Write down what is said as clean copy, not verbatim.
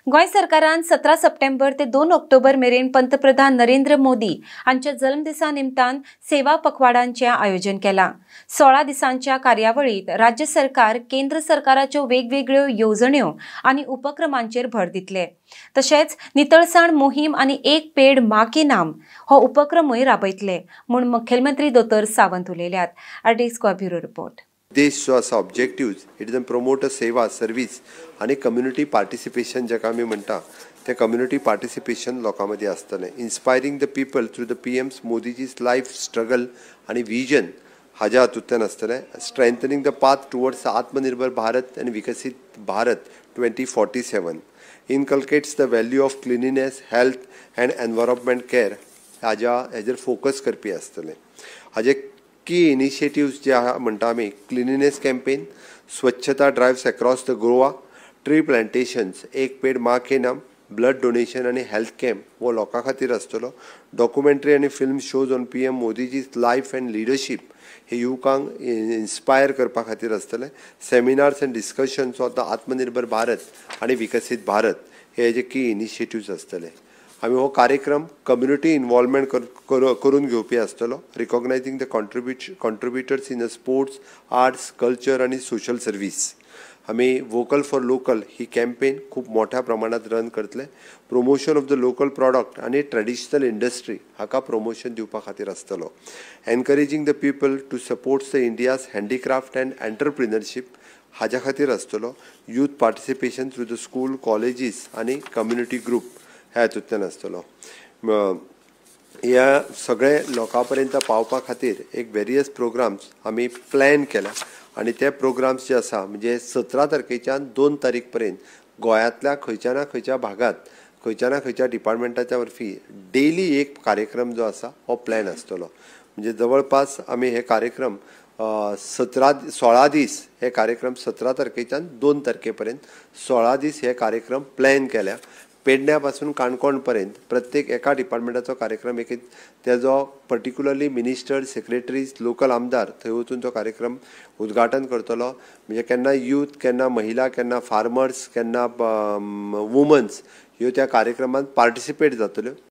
गोंय सरकारान 17 सप्टेंबर ते 2 ऑक्टोबर मेरेन पंतप्रधान नरेंद्र मोदी हांच्या जल्मदिसा निमतान सेवा पखवाडांचें आयोजन केलां. 16 दिसांच्या कार्यावळीत राज्य सरकार केंद्र सरकाराच्यो वेगवेगळ्यो येवजण्यो आनी उपक्रमांचेर भर दितले. तशेंच नितळसाण मोहीम आनी एक पेड माँ के नाम हो उपक्रमूय राबयतले म्हूण मुखेलमंत्री दोतोर सावंत उलयल्यात. RDX Goa bureau report. उद्देश जो आसा, objectives, it is a promote a seva, service आनी कम्युनिटी पार्टिसिपेशन, जाका आमी म्हणटा तें कम्युनिटी पार्टिसिपेशन लोकां मदीं आसतलें. Inspiring the people through the PM's Modiji's life struggle आनी विजन हाज्या हातूंतल्यान आसतलें. Strengthening the path towards Atmanirbhar Bharat आनी विकसीत Bharat 2047. Inculcates the value of cleanliness, health and environment care हाज्या हेजेर फोकस करपी आसतलें. हाजे की इनिशिएटिव्स जे आहा म्हणटा आमी, क्लिनिनेस कॅम्पेन, स्वच्छता drives across the Goa, tree plantations, एक पेड माँ के नाम, ब्लड डोनेशन आनी हेल्थ कॅम्प हो लोकां खातीर आसतलो. डॉक्युमेंटरी आनी film shows on PM Modiji's life and leadership हे युवकांक इन्स्पायर करपा खातीर आसतले. Seminars and discussions on the Atmanirbhar Bharat आनी विकसीत भारत हे हेजे की इनिशिएटिव्स आसतले. आमी हो कार्यक्रम कम्युनिटी इन्वॉल्वमेंट करून घेवपी आसतलो, recognizing the contributors in a sports, arts, culture आनी सोशल सर्वीस. आमी vocal for local he campaign खूब मोठ्या प्रमाणात रन करतले. Promotion of the local product आनी ट्रेडिशनल इंडस्ट्री हाका प्रमोशन दिवपा खातीर आसतलो. Encouraging the people to supports the India's handicraft and entrepreneurship हाज्या खातीर आसतलो. Youth participation through the school, colleges आनी कम्युनिटी ग्रूप ह्या हातूंतल्यान आसतलो. ह्या सगळे लोकां पर्यंत पावपा खातीर एक वेरियस प्रोग्राम्स आमी प्लॅन केल्या आनी ते प्रोग्राम्स जे आसा, म्हणजे 17 तारखेच्यान 2 तारीख पर्यंत गोंयांतल्या खंयच्या ना खंयच्या भागात, खंयच्या ना खंयच्या डिपार्टमेंटाच्या वरवीं डेली एक कार्यक्रम जो आसा हो प्लॅन आसतलो. म्हणजे जवळपास आमी हे कार्यक्रम 16 दीस, हे कार्यक्रम 17 तारखेच्यान 2 तारखे पर्यंत 16 दीस हे कार्यक्रम प्लॅन केल्या. पेडण्या पासून काणकोण पर्यंत प्रत्येक एका डिपार्टमेंटाचो कार्यक्रम एक तेजो पर्टिक्युलरली मिनिस्टर, सेक्रेटरीज, लोकल आमदार थंय वचून तो कार्यक्रम उद्घाटन करतलो. म्हणजे केन्ना यूथ, केन्ना महिला, केन्ना फार्मर्स, केन्ना वुमन्स ह्यो त्या कार्यक्रमांत पार्टिसिपेट जातल्यो.